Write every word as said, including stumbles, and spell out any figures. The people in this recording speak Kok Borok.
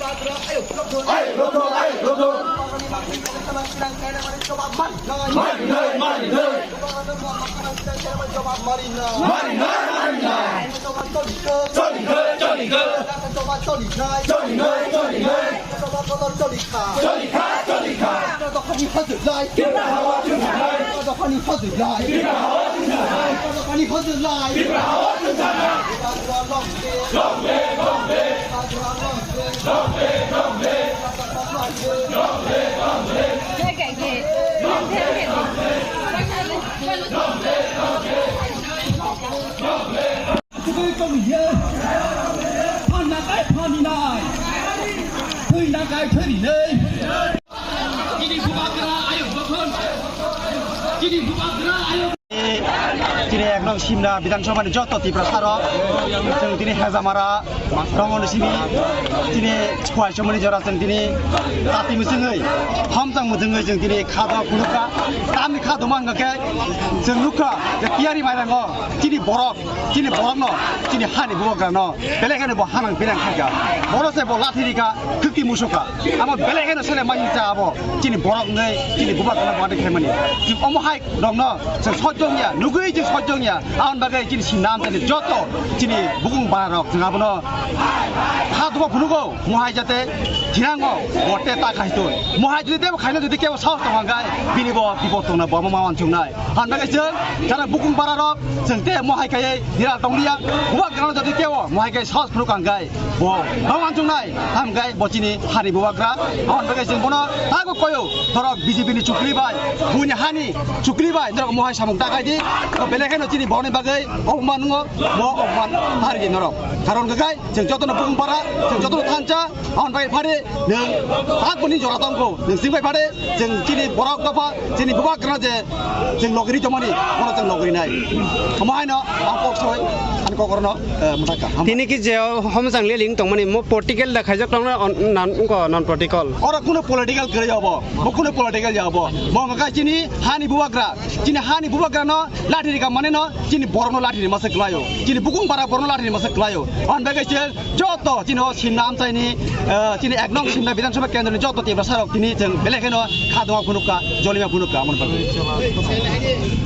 Ayo, roto, ayo, roto. Mari, mari, mari, mari. Mari, mari, mari, mari. Choli kha, choli kha. Choli kha, choli kha. Choli kha, choli kha. Tipra hawa chungsa nai. Tipra hawa chungsa nai. Tipra hawa chungsa nai. Long live, long live. Chini ek nong Simna Bidhan Sabha ni joto Tiprasa rok, chwng tini Hejamara, Rongoni simi, tini Kuaisomoni jora chwng tini tati mwchwngwi, hamchang mwchwngwi chwng tini khado phunukha. Tamni khado ma hwnkha khe chwng nukha je tiyari mairango chini borok, chini borokno, chini hani bubagrano belai kheno bo hanang pinang khaikha. Boro se bo lathi rikha, khwkti musukha. Amo belai kheno sele mai cha abo chini borok wngnai, chini bubagrano bo ani khaimani. Chwng omo hai rokno chwng sojong ya, nugwi chwng sojong ya. Aboni bagwi chini sinam tani joto chini bukung bara rok chwng abono ha dubo phunugo, mohai jate thirango bote ta khaitoi. Mohai jodi tebo khaino jodi kebo saos tongkha gai bini bo bipod tongna bo ma wansuknai. Aboni bagwi chwng jara bukung bara rok chwng te mohai kaiye nira tongliya. Bubagrano jodi kebo mohai kai saos phunuk kang gai. Bo, bo wansuknai, hamgai, bo chini hani bubagra, aboni bagwi chwng bono tago koyo, norok B J P ni chukli bai, buini hani chukli bai, norok mohai samung ta khaidi, bo belai kheno chini boni bagwi, obman nungo, bo obman harigi norok. Karon hwnkhe chwng jotono bukung para, chwng jotono thansa, aboni bagwi phari, nwng tak boni jora tongkho, nwng sing bai phari, chwng chini borok dopha, chini bubagrano je, chwng nogri tongmani, bono chwng nogri nai. Omo haino, ang kok soi, ani kok orono, eh, mwthangkha. Tini ki je o homjang leling tongmani, mo political da khaijak tongna on-, nan, wngkha non political. Oro kuno political kwrwi obo, bo kuno political ya obo. Mo wngkha chini hani bubagra, chini hani bubagrano lathi rikha mane no, chini borokno lathi rima se kwlaio. Chini bukung bara borokno lathi rima se kwlaio. Aboni bagwi se joto chini o sinna amchaini, eh, chini ek nong Simna Bidhan Sabha kendroni joto Tiprasa rok tini chwng belai kheno khadoma phunukha, jolima phunukha, amoni bagwi.